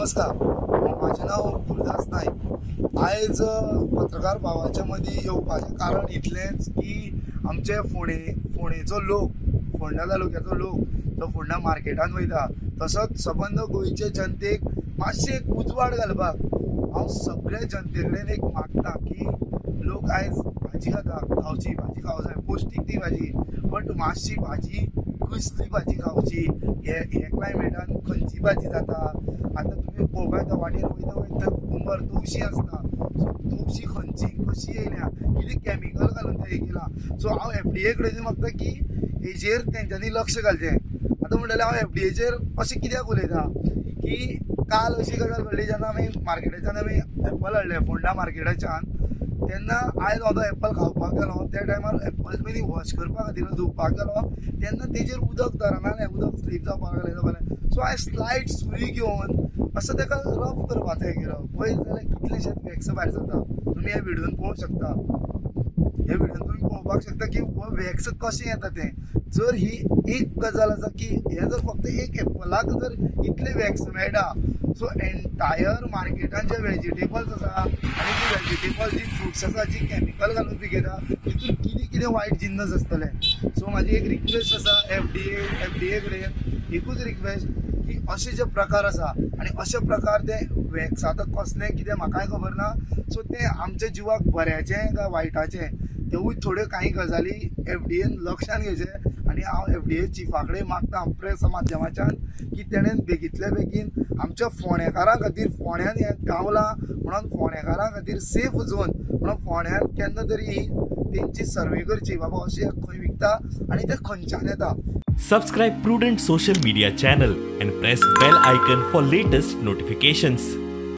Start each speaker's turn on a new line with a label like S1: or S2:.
S1: नमस्कार, म्हाजें नांव गुरुदास नायक. आयज पत्रकार भावाच्या मदीं येवपाचें कारण इतलेंच की आमचे फोंडेचो लोक, फोंडा तालुक्याचो लोक जो फोंडा मार्केटान वयता, तसोच सबंद गोंयचे जनतेक मातशें एक उजवाड घालपाक हांव सगळे जनते कडेन एक मागता की लोक आयज भाजी खाता, खावची भाजी खावंक जाय, पौश्टीक ती भाजी, बट मातशी भाजी कसली भाजी खावची, हे क्लायमेटान खंयची भाजी जाता. आतां तुमी पळोवपाक येता वाटेर वयता वयता कुकुंबर तवशी आसता, सो तवशी खंयची कशी येयल्या, कितें कॅमिकल घालून तें केलां. सो हांव FDA कडेन मागता की हेजेर तेंच्यांनी लक्ष घालचें. आतां म्हणटलें हांव FDAचेर अशें कित्याक उलयता की काल अशी गजाल घडली जेन्ना आमी मार्केटाच्यान आमी एप्पल हाडलें फोंडा मार्केटाच्यान, तेन्ना आयज हांव तो एप्पल खावपाक गेलो त्या टायमार एप्पल पयलीं वॉश करपा खातीर धुवपाक गेलो तेन्ना तेजेर उदक धरना, उदक स्लीप जावपाक लागलें. सो हांवें स्लायड सुरी घेवन असो ताका रफ करपाचें केलो. पळयत जाल्यार कितलेशेच वॅक्स भायर सरता. तुमी ह्या व्हिडियोन पळोवंक शकता, ह्या व्हिडियोन तुमी पळोवपाक शकता की हो वॅक्स कशें येता तें. जर ही एक गजाल आसा की हें जर फक्त एक एप्पलाक जर इतलें वॅक्स मेळटा, सो एन्टायर मार्केटान जे वेजिटेबल्स आसा आनी जी वेजिटेबल्स जी फ्रुट्स आसा जी कॅमिकल घालून पिकयता तितून कितें कितें वायट जिन्नस आसतले. सो म्हाजी एक रिक्वेस्ट आसा FDA कडेन एकूच रिक्वेस्ट की अशे जे प्रकार आसा आनी अशे प्रकार ते वॅक्स आतां कसलें कितें म्हाकाय खबर ना, सो तें आमच्या जिवाक बऱ्याचें काय वायटाचें तेवूय थोड्यो कांय गजाली FDAन लक्षान घेवचें. आनी हांव FDA चिफा कडेन मागता प्रेस माध्यमाच्यान की तेणेन बेगींतल्या बेगीन आमच्या फोंडेकारां खातीर, फोंड्यान हें गावलां म्हणून फोंडेकारां खातीर सेफ झोन म्हणून फोंड्यान केन्ना तरी तेंची सर्वे करची, बाबा अशें खंय विकता आनी तें खंयच्यान येता.
S2: Subscribe Prudent Social Media channel and press bell icon for latest notifications.